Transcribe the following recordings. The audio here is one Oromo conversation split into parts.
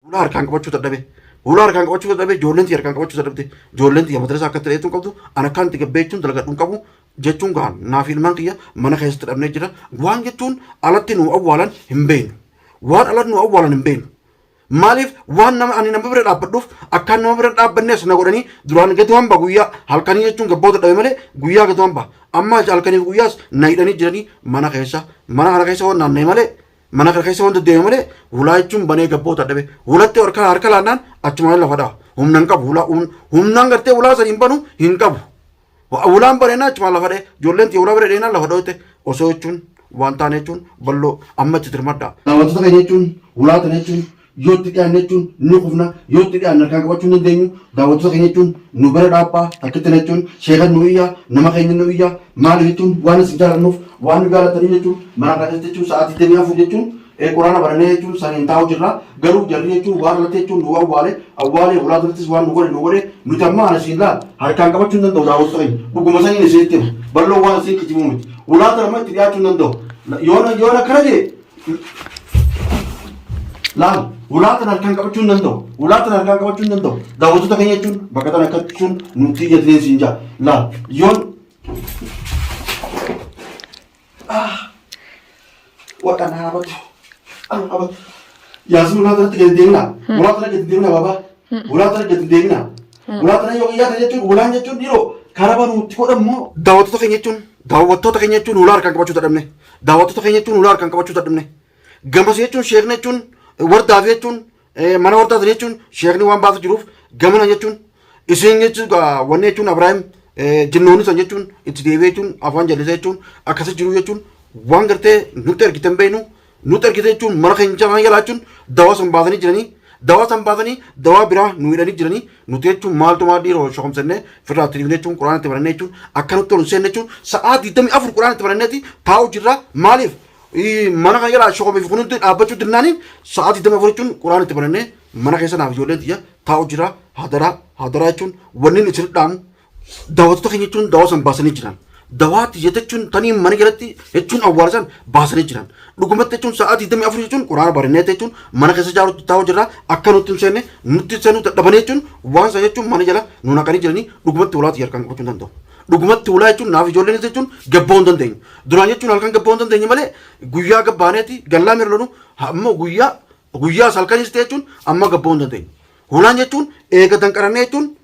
Hulaa harkaan qabachuu dadhabe. Hulaa harkaan qabachuu dadhabe ijoolleen tiyya harkaan qabachuu dadhabde. Ijoolleen tiyya madrasaa akka ta'eetu hin qabdu. An akkaan itti gabbee jechuun dalagadhu hin qabu jechuun gahan. Naaf ilmaan kiyya mana keessatti dhabnee jira. Waan jechuun alatti nu awwaalan hin beeknu. Waan alatti nu awwaalan hin beeknu. Maaliif waan nama ani nama bira dhaabbadhuuf akkaan nama bira dhaabbannees na godhanii duraan gadi hamba guyyaa halkanii jechuun gabboo dadhabe malee guyyaa gadi hamba. Amma halkaniif guyyaas na hidhanii jiranii mana keessa mana kana keessa waan naanna'e malee Mana kana keessa wanta deeme malee hulaa jechuun banee gabboo dadhabe. Hulatti harka harka laannaan achumaan lafa dha'a. Humna hin qabu. Hulaa humnaan gartee hulaa san hin banu hin qabu. Hulaan baneenaa achumaan lafa dha'e. Ijoolleen tiyya hulaa bira dheenaan lafa dhoote osoo jechuun waan taane jechuun balloo amma itti dirmadhaa. Daawwattoota keenya jechuun hulaa tana jechuun yoo itti dhiyaanne jechuun ni kufna yoo itti dhiyaanne harkaan qabachuu hin dandeenyu daawwattoota keenya jechuun nu bira dhaabbaa takkitti jechuun sheekan nu iyyaa nama keenya nu iyyaa maali jechuun waan isin jaalannuuf waan nu jaalatanii jechuun mana kana keessatti jechuun sa'aatii 24 jechuun quraana barannee jechuun saniin taa'u jirra garuu jarri jechuun waan irratti jechuun nu awwaale awwaale ulaa durattis waan nu godhe nu godhe nuti amma ana siin laal harkaan qabachuu hin danda'u daawwattoota keenya dhuguma saniin isinitti hima bal'oo waan isin kijibuu miti ulaa tana amma itti dhiyaachuu hin danda'u yoona yoona akkana jee Laal, ulaa tana harkaan qabachuu hin danda'u. Ulaa tana harkaan qabachuu hin danda'u. Daawwattoota keenya jechuun bakka tana akka jechuun nuti iyyatineen siin jaa. Laal, yoon Waqa na habatu. Habatu. Yaasiin ulaa tanatti gadi deemina. Ulaa tana gadi deemina baabaa. Ulaa tana gadi deemina. Ulaa tana yoo iyyaatan jechuun ulaan jechuun dhiiroo karaa banuutti godhammoo. Daawwattoota keenya jechuun daawwattoota keenya jechuun ulaa harkaan qabachuu dadhabne. Daawwattoota keenya jechuun ulaa harkaan qabachuu dadhabne. Gamas jechuun sheekni jechuun wardaaf jechuun mana wardaaf jechuun sheekni waan baasu jiruuf gamana jechuun isin jechuun wanni jechuun Abrahaam jinnoonni san jechuun itti deebi'ee jechuun afaan jallisee jechuun akkasi jiru jechuun waan gartee nutti ergite hin beeknu nutti ergite jechuun mana keenya kana jalaa jechuun dawaa san baasanii jiranii dawaa san baasanii dawaa biraa nu hidhanii jiranii nuti jechuun maaltu maal dhiiroo shokomsennee firraa itti dhiifne jechuun quraana itti barannee jechuun akka nutti ol hin seenne jechuun sa'aa 24 quraana itti baranneeti taa'u jirra maaliif mana kana jalaa shokomeef kun hundi dhaabbachuu dinnaaniin sa'aa 24 jechuun quraana itti barannee mana keessa naaf ijoolleen tiyya taa'u jira hadaraa hadaraa jechuun wanni isin dhaamu Daawwattoota keenya jechuun dawaa san baasanii jiran. Dawaa tiyya jechuun tanii mana jalatti jechuun awwaala san baasanii jiran. Dhugumatti jechuun sa'aa 24 jechuun quraana barannee jechuun mana keessa jaaru taa'u jirra akka nutti hin seenne nutti seenuu dadhabanii jechuun waan san jechuun mana jala nu naqanii jiranii dhugumatti ulaa tiyya harkaan qabachuu hin danda'u. Dhugumatti ulaa jechuun naaf ijoolleen jechuun gabba'uu hin dandeenyu. Duraan jechuun halkan gabba'uu hin dandeenye malee guyyaa gabbaaneeti gallaa mirlonu ammoo guyyaa guyyaa halkanis ta'e jechuun amma gabba'uu hin dandeenyu. Hulaan jechuun eega danqarannee jechuun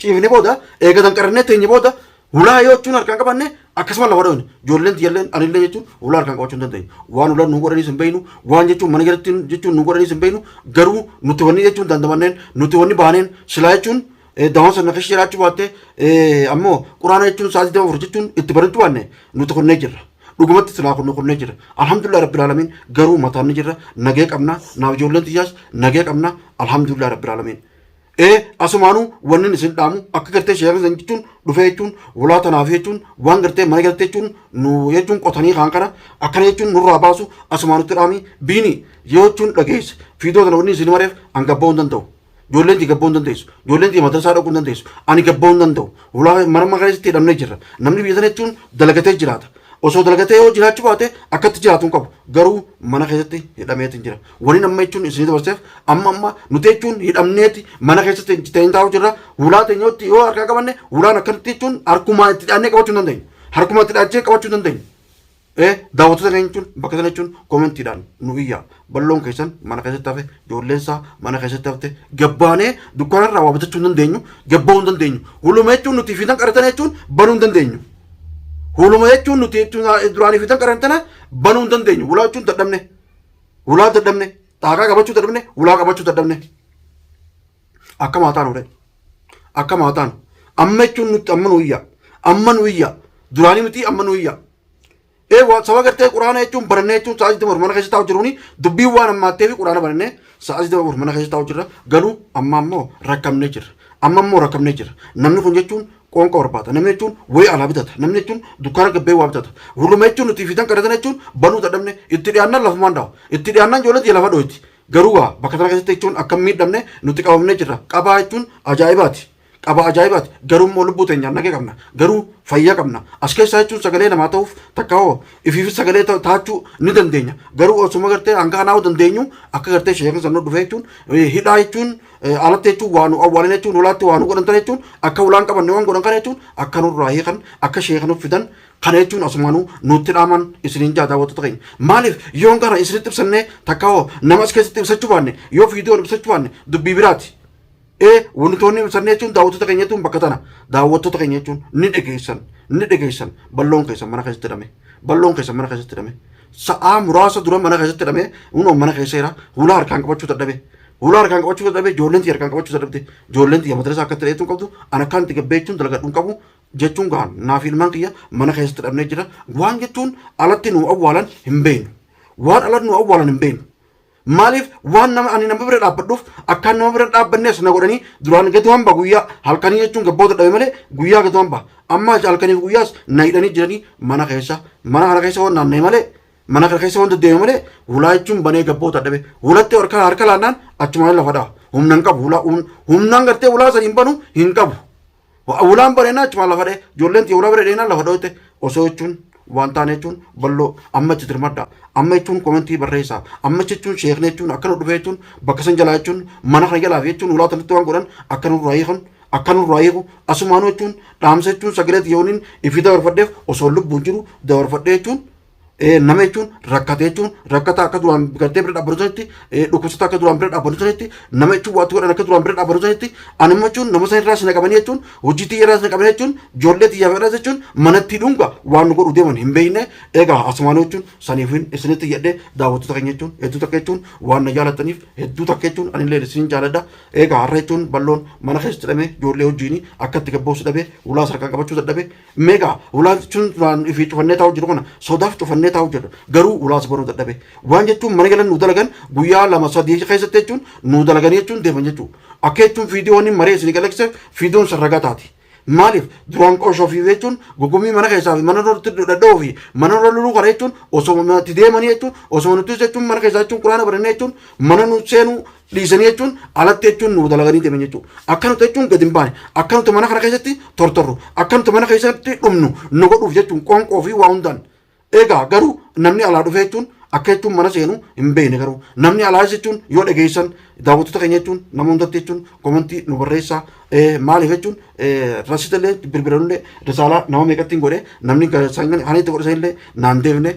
ciifne booda eega danqarannee teenye booda hulaa yoo jechuun harkaan qabanne akkasuma lafa dhoofne ijoolleen tiyyalleen anillee jechuun hulaa harkaan qabachuu hin dandeenyu. Waan hulaan nu godhaniis hin beeknu waan jechuun mana jalatti jechuun nu godhaniis hin beeknu garuu nuti wanni jechuun dandamanneen nuti wanni baaneen silaa jechuun dawaan sana keessa jiraachuu baatte ammoo quraana jechuun sa'aatii 24 jechuun itti barachuu baanne nuti kunnee jirra. Dhugumatti silaa kun kunnee jira. Alhamdulillah rabbil alamin garuu mataan ni jirra nagee qabna naaf ijoolleen tiyyaas nagee qabna alhamdulillah rabbil alamin. Ee asumaanuu wanni isin dhaamu akka gartee sheekni san jechuun dhufee jechuun ulaa tanaaf jechuun waan gartee mana gartee jechuun nu jechuun qotanii kaan kana akkana jechuun nurraa baasu asumaanutti dhaami biini yoo jechuun dhageesse fiidoo tana wanni isin mareef an gabba'uu hin danda'u. Ijoolleen tii gabba'uu hin dandeessu. Ijoolleen tii madrasaa dhaquu hin dandeessu. Ani gabba'uu hin danda'u. Ulaa mana mana keessatti hidhamnee jirra. Namni biyya sana jechuun dalagatee jiraata. Osoo dalagatee yoo jiraachuu baate akkatti jiraatu hin qabu. Garuu mana keessatti hidhameetiin jira. Waniin amma jechuun isinii dabarseef amma amma nuti jechuun hidhamneeti mana keessatti ta'een taa'u jirra. Hulaa teenya yoo harkaa qabanne hulaan akkanatti jechuun harkumaa itti dhiyaannee qabachuu hin dandeenyu. Harkumaa itti dhiyaachee qabachuu hin dandeenyu. Daawwattoota keenya jechuun bakka sana jechuun koomentiidhaan nu iyyaa. Balloon keessan mana keessatti hafe, ijoolleen isaa mana keessatti hafte, gabbaanee dukkaana irraa waa bitachuu hin dandeenyu, gabba'uu hin dandeenyu. Huluma jechuun nuti fiitan qaratan jechuun banuu hin dandeenyu. Huluma jechuun nuti jechuun duraanii fiitan qaratan banuu hin dandeenyu. Hulaa jechuun dadhabne. Hulaa dadhabne. Xaaqaa qabachuu dadhabne. Hulaa qabachuu dadhabne. Akkam haa taanu ree? Akkam haa taanu? Amma jechuun nutti amma nu iyyaa. Amma nu iyyaa. Duraanii miti amma nu iyyaa. Ee waa saba gartee quraana jechuun barannee jechuun sa'aatii 24 mana keessa taa'u jiruuni dubbiin waan hammaattee fi quraana barannee sa'aatii 24 mana keessa taa'u jirra garuu amma ammoo rakkamnee jirra amma ammoo rakkamnee jirra namni kun jechuun qoonqa barbaada namni jechuun wayii alaa bitata namni jechuun dukkaana gabbee waa bitata huluma jechuun nuti fidan kadhatan jechuun banuu dadhabne itti dhiyaannaan lafumaan dhawa itti dhiyaannaan ijoollee tiyya lafa dhoyti garuu waa bakka tana keessatti jechuun akka hin miidhamne nuti qabamnee jirra qabaa jechuun ajaa'ibaati. Qaba ajaa'ibaati. Garuu immoo lubbuu teenyaan nagee qabna. Garuu fayyaa qabna. As keessaa jechuun sagalee namaa ta'uuf takka hoo ifiifis sagalee taachuu ni dandeenya. Garuu osuma gartee hanga kanaa dandeenyu akka gartee sheekni san nu dhufe jechuun hidhaa jechuun alatti jechuun waa nu awwaalan jechuun ulaatti waa nu godhan tan jechuun akka ulaan qabanne waan godhan kana jechuun akka nurraa hiikan akka sheeka nuuf fidan kana jechuun asumaanuu nutti dhaaman isiniin jaa daawwattoota keenya. Maaliif yoon kana isinitti ibsannee takka hoo nama as keessatti ibsachuu baanne yoo viidiyoon ibsachuu baanne dubbii biraati. Ee wantoonni ibsannee jechuun daawwattoota keenya jechuun bakka tana daawwattoota keenya jechuun ni dhageessan ni dhageessan balloon keessan mana keessatti hidhame balloon keessan mana keessatti hidhame sa'aa muraasa dura mana keessatti hidhame hunoo mana keessa jira hulaa harkaan qabachuu dadhabe hulaa harkaan qabachuu dadhabe ijoolleen tiyya harkaan qabachuu dadhabde ijoolleen tiyya madrasaa akkatti dheetuun qabdu an akkaan itti gabbee jechuun dalagadhuun qabu jechuun gahan naaf ilmaan kiyya mana keessatti hidhamnee jira waan jechuun alatti nu awwaalan hin beeknu waan alatti nu awwaalan hin beeknu. Maaliif waan nama ani nama bira dhaabbadhuuf akkaan nama bira dhaabbannees na godhanii duraan gadi hamba guyyaa halkanii jechuun gabboota dhabe malee guyyaa gadi hamba amma halkaniif guyyaas na hidhanii jiranii mana keessa mana kana keessa waan naanna'e malee mana kana keessa waan deddeeme malee hulaa jechuun banee gabboota dhabe hulatti harka harka laannaan achumaan lafa dha'a humna hin qabu hulaa humnaan gartee hulaa san hin banu hin qabu. Hulaan baneenaa achumaan lafa dha'e ijoolleen tiyya hulaa bira dheenaan lafa dhoote osoo jechuun waan taane jechuun balloo amma itti dirmadha amma jechuun komentii barreessaa amma jechuun sheekni jechuun akka nu dhufe jechuun bakka san jalaa jechuun mana kana jalaa jechuun hulaa tanatti waan godhan akka nurraa hiikan akka nurraa hiiku asumaanuu jechuun dhaamsa jechuun sagalee tiyyooniin ifii dabarfadheef osoo lubbuun jiru dabarfadhee jechuun Nama jechuun rakkate jechuun rakkata akka duraan gartee bira dhaabbatu sanitti dhukkubsata akka duraan bira dhaabbatu sanitti nama jechuun waatti godhan akka duraan bira dhaabbatu sanitti anuma jechuun nama san irraa sina qabanii jechuun hojii tiyya irraa sina qabanii jechuun ijoollee tiyyaa irraa jechuun manatti dhunga waan nu godhu deeman hin beekne egaa asumaanuu jechuun saniifin isinitti jedhee daawwattoota keenya jechuun hedduu takka jechuun waan na jaalattaniif hedduu takka jechuun anillee isinin jaaladha egaa har'a jechuun balloon mana keessatti hidhamee ijoollee hojiini akka itti gabboosu dhabee ulaa sarkaan qabachuu dadhabee Meeqa ulaan jechuun duraan ifii cufannee taa'u jiru kana sodaaf cufannee taa'u jirra. Garuu ulaas banuu dadhabe. Waan jechuun mana galan nu dalagan guyyaa lama sadii keessatti jechuun nu dalaganii jechuun deeman jechuudha. Akka jechuun viidiyoon maree isinii galaksiseef viidiyoon san ragaa taati. Maaliif duraan qoshoo fi jechuun gugumii mana keessaa fi mana irratti dhadha'uu fi mana irra loluu kana jechuun osoo itti deemanii jechuun osoo nuti jechuun mana keessaa jechuun quraana barannee jechuun mana nu seenuu dhiisanii jechuun alatti jechuun nu dalaganii deeman jechuudha. Akka nuti jechuun gadi hin baane, akka nuti mana kana keessatti tortorru, akka nuti mana keessatti dhumnu nu godhuuf jechuun qoonqoo fi waa hundaan. Egaa garuu namni alaa dhufe jechuun akka jechuun mana seenu hin beekne garuu namni alaa jechuun yoo dhageessan daawwattoota keenya jechuun nama hundatti jechuun komentii nu barreessaa maaliif jechuun rasiita illee bilbilanullee risaalaa nama meeqatti hin godhe namni kan itti godhe sanillee naan deebine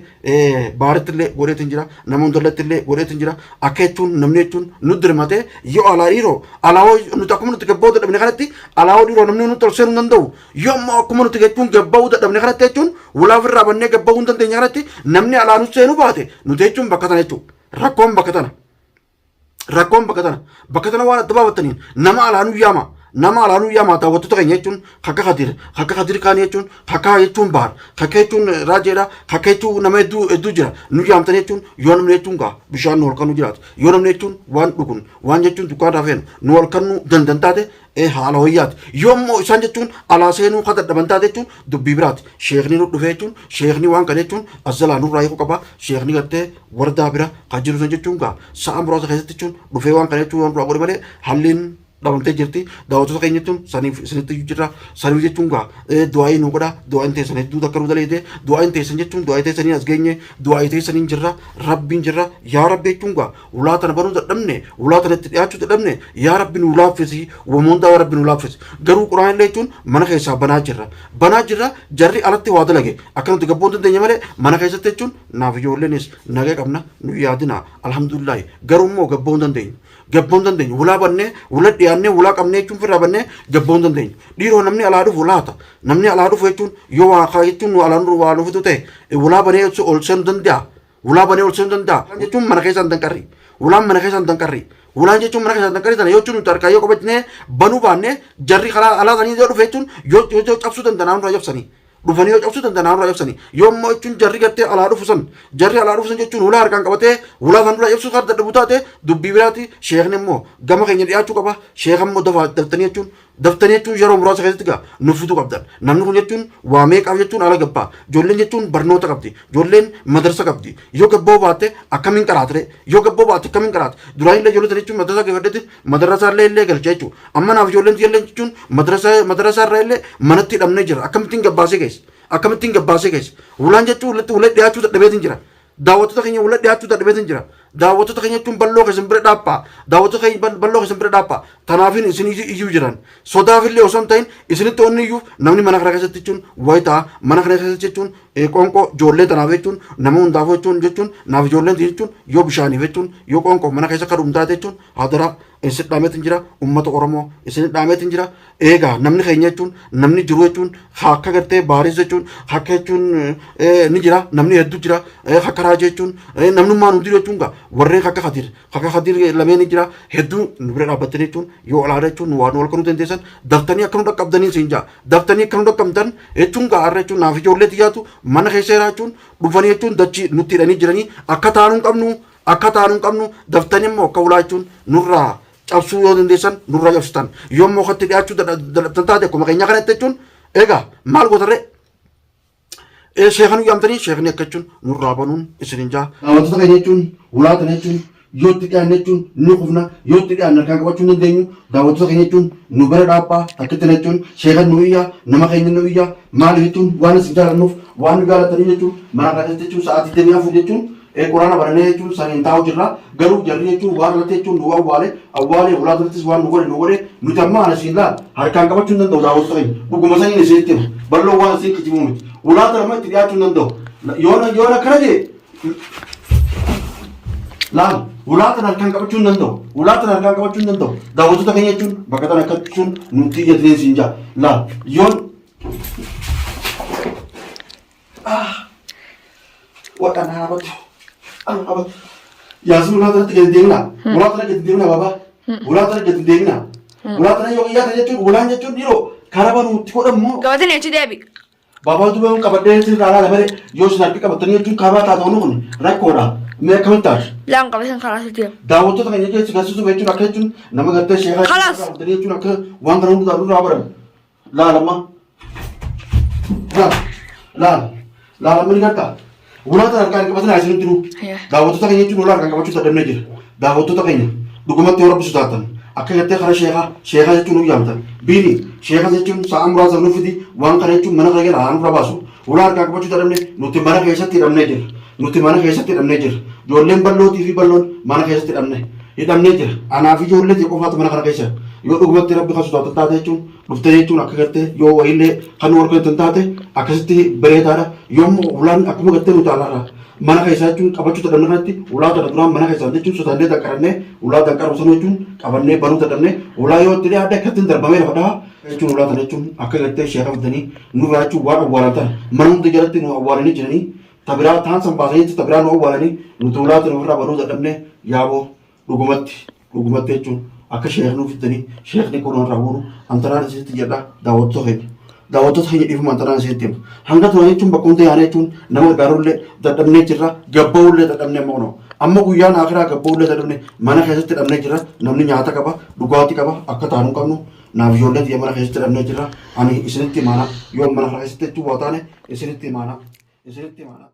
baaritti illee godheetiin jira nama hundalletti illee godheetiin jira akka jechuun namni jechuun nu dirmatee yoo alaa dhiiroo alaa nuti akkuma nuti gabba'uu dadhabne kanatti alaa dhiiroo namni nutti ol seenuu hin danda'u yoo ammoo akkuma nuti jechuun gabba'uu dadhabne kanatti jechuun ulaa ofirraa bannee gabba'uu hin dandeenya kanatti namni alaa nu seenuu baate nuti jechuun bakka tana jechuudha rakkoon bakka tana. Rakkoon bakka tana. Bakka tana waan adda baafattaniin nama alaa nu yaama. Nama alaa nu yaama daawwattoota keenya jechuun kakka kadir kakka kadir kaanii jechuun kakka jechuun baar kakka jechuun raajeedha kakka jechuun nama hedduu hedduu jira nu yaamtan jechuun yoo namni jechuun gaa bishaan nu holkannu jiraatu yoo namni jechuun waan dhugun waan jechuun dukkaanirraa feenu nu holkannu dandan taate ee haala hoyyaati. Yoo immoo isaan jechuun alaa seenuu ka dadhaban taate jechuun dubbii biraati. Sheekni nu dhufee jechuun sheekni waan kana jechuun as jalaa nurraa hiikuu qaba. Sheekni gartee wardaa bira kan jiru san jechuun gaa sa'a muraasa keessatti jechuun dhufee waan kana jechuun waan duraa godhe malee halliin dhabamtee jirti. Daawwattoota keenya jechuun saniif isinitti iyyuu jirra. Saniif jechuun gaa du'aa'ii nu godha. Du'aa'iin teessan hedduu takka nu daleete. Du'aa'iin teessan jechuun du'aa'ii teessaniin as geenye. Du'aa'ii teessaniin jirra. Rabbiin jirra. Yaa Rabbi jechuun gaa Ulaa tana banuu dadhabne, ulaa tana itti dhiyaachuu dadhabne, yaa Rabbi nuu laaffisi, wama hundaa yaa Rabbi nuu laaffisi. Garuu Qur'aan illee jechuun mana keessaa banaa jirra. Banaa jirra jarri alatti waa dalage. Akka nuti gabboo hin dandeenye malee mana keessatti jechuun naaf ijoolleenis nagaa qabna nu yaadina. Alhamdulillaahi. Garuu immoo gabboo hin dandeenyu. Gabboo hin dandeenyu. Hulaa bannee, hula dhiyaannee, hulaa qabnee jechuun firraa bannee gabboo hin dandeenyu. Dhiiroo namni alaa dhufu laata. Namni alaa dhufu jechuun yoo waa jechuun nu alaa waa dhufutu ta'e hulaa banee ol seenuu danda'a. Hulaa banee ol seenuu danda'a. Jechuun mana keessa hin danqarri. Hulaan mana keessa hin danqarri. Hulaan jechuun mana keessa hin danqarri tana yoo jechuun nuti harkaa yoo qabachnee banuu baanne jarri karaa alaa sanii yoo dhufe jechuun yoo yoo cabsuu danda'an naannoo cabsanii. Dhufanii yoo cabsuu danda'an naannoo cabsanii. Yoo immoo jechuun jarri gartee alaa dhufu san jarri alaa dhufu san jechuun hulaa harkaan qabatee hulaa san dura cabsuu kan dadhabu taate dubbii biraati sheekni immoo gama keenya dhiyaachuu qaba. Sheeka immoo dafaa daftanii jechuun Daftanii jechuun yeroo muraasa keessatti gaa nuuf fiduu qabdan. Namni kun jechuun waa meeqaaf jechuun ala gabbaa. Ijoolleen jechuun barnoota qabdi. Ijoolleen madarsa qabdi. Yoo gabboo baatte akkamiin qaraatire? Yoo gabboo baatte akkamiin qaraate? Duraan illee ijoollee jechuun madarsa geeffadhetti madarasa illee illee galcha jechuudha. Amma naaf ijoolleen illee jechuun madarasa madarasa irraa illee manatti hidhamnee jira. Akkamittiin gabbaasee keessa? Akkamittiin gabbaasee keessa? Ulaan jechuun ulatti ulee dhiyaachuu dadhabeetiin jira. Daawwattoota keenya wala dhiyaachuu dadhabeetiin jira. Daawwattoota keenya jechuun balloo keessan bira dhaabbaa. Daawwattoota keenya balloo keessan bira dhaabbaa. Tanaafin isin iyyuu jiran. Sodaafillee osoo hin ta'in isinitti onni iyyuu namni mana kana keessatti jechuun wayitaa mana kana keessatti jechuun qoonqoo ijoollee tanaaf jechuun nama hundaafuu jechuun jechuun naaf ijoolleen jechuun yoo bishaaniif jechuun yoo qoonqoo mana keessa kadhum taate jechuun hadaraa isin dhaameetiin jira ummata Oromoo isin dhaameetiin jira. Eegaa namni keenya jechuun namni jiru jechuun akka gartee baaris jechuun akka jechuun ni jira namni hedduu jira akka raajii jechuun namnummaan hundi jechuun gaa warreen akka Kadir akka Kadir lameen ni jira hedduu nu bira dhaabbattanii jechuun yoo olaanaa jechuun waan wal kanuu dandeessan daftanii akka nu dhaqqabdanii siin jaa daftanii akka nu dhaqqabdan jechuun gaa har'a jechuun naaf ijoollee xiyyaatu mana keessa jira jechuun dhufanii jechuun dachii nutti hidhanii jiranii akka taanuu hin qabnu akka taanuu hin qabnu daftanii immoo akka ulaa jechuun nurraa cabsuu yoo dandeessan nurraa cabsitan yoo immoo katti dhiyaachuu dadhabtan taate akkuma keenya kanatti jechuun egaa maal gootarree sheekanu yaamtanii sheekni akka jechuun nurraa banuun isin hin jaa. Daawwattoota keenya jechuun ulaa tana jechuun yoo itti dhiyaanne jechuun ni kufna yoo itti dhiyaanne harkaan qabachuu hin dandeenyu daawwattoota keenya jechuun nu bira dhaabbaa takkitti jechuun sheekan nu iyyaa nama keenya nu iyyaa maaliif jechuun waan isin jaalannuuf waan nu jaalatanii jechuun mana keessatti jechuun sa'aatii 24 jechuun Quraana baranee jechuun saniin taa'u jirra. Garuu jarri jechuun waan irratti jechuun nu awwaale awwaale ulaa durattis waan nu godhe nu godhe nuti amma ana siin laal harkaan qabachuu hin danda'u daawwattoota keenya. Dhuguma saniin isinitti hima. Bal'oo waan isin kijibuu miti. Ulaa tana amma itti dhiyaachuu hin danda'u. Yoona yoona akkana jee laal ulaa tana harkaan qabachuu hin danda'u. Ulaa tana harkaan qabachuu hin danda'u. Daawwattoota keenya jechuun bakka tana akka jechuun nuti iyyatanii siin jaa. Laal yoon Waqan haabatu. Haabatu. Yaasiin ulaa tanatti gadi deemina. Ulaa tana gadi deemina baaba. Ulaa tana gadi deemina. Ulaa tana yoo qiyyaata jechuun ulaan jechuun dhiiroo karaa banuutti godhamu. Gabatanii achi deebi. Baabaa duuba yoon qabadhee isin irraa ilaala malee yoo isin harka qabattanii jechuun kaabaa taata wanni kun rakkoodha. Mee akkamitti taate? Laan qabatan karaa sitti deema. Daawwattoota keenya keessa garsiisuuf jechuun akka jechuun nama gartee sheekaa Kalaas. jechuun jechuun akka waan kana hundaa duraa baran. Laal amma. Laal. Laal. Laal amma ni gartaa. Ulaa tana harkaan qabatanii isin jiru. Daawwattoota keenya jechuun ulaa harkaan qabachuu dadhabnee jira. Daawwattoota keenya dhugumatti yoo rabbi sodaatan akka gartee karaa sheekaa sheekaa jechuun nu yaamtan. Biini sheekaa jechuun sa'a muraasa nu fidi waan kana jechuun mana kana jala haa nurra baasu. Ulaa harkaan qabachuu dadhabne nuti mana keessatti hidhamnee jira. Nuti mana keessatti hidhamnee jira. Ijoolleen ballootii fi balloon mana keessatti hidhamne hidhamnee jira. Anaa fi ijoollee ta'e qofaatu mana kana keessa. Yoo dhugumatti rabbi kan sodaatan taate jechuun dhuftee jechuun akka gartee yoo wayiillee kan nu argatan taate akkasitti bareedaadha. Yommuu ulaan akkuma gartee nuti alaarraa mana keessaa jechuun qabachuu dadhabne kanatti ulaa tana duraan mana keessaa jechuun sodaannee danqarannee ulaa danqaru sana jechuun qabannee banuu dadhabne ulaa yoo itti dhiyaadhe akkattiin darbamee lafa dhaha jechuun ulaa tana jechuun akka gartee sheeka fidanii nurraa jechuun waan awwaalan tana mana hunda jalatti nu awwaalanii jiranii ta biraa taan san baasanii ta biraa nu awwaalanii nuti ulaa tana ofirraa banuu dadhabne yaaboo dhugumatti dhugumatti jechuun akka sheekni fiddanii sheekni kun irraa buunu antanaan isinitti jedha daawwattoota keenya. Daawwattoota keenya dhiifama antanaan isinitti hima. Hanga turan jechuun bakka hunda yaana jechuun nama gargaarullee dadhabnee jirra gabba'ullee dadhabnee amma kunoo. Amma guyyaan akiraa gabba'ullee dadhabne mana keessatti hidhamnee jirra namni nyaata qaba dhugaatii qaba akka taanu hin qabnu naaf ijoollee tiyya mana keessatti hidhamnee jirra ani isinitti himaana yoo mana kana keessatti jechuun waa taane isinitti himaana isinitti himaana.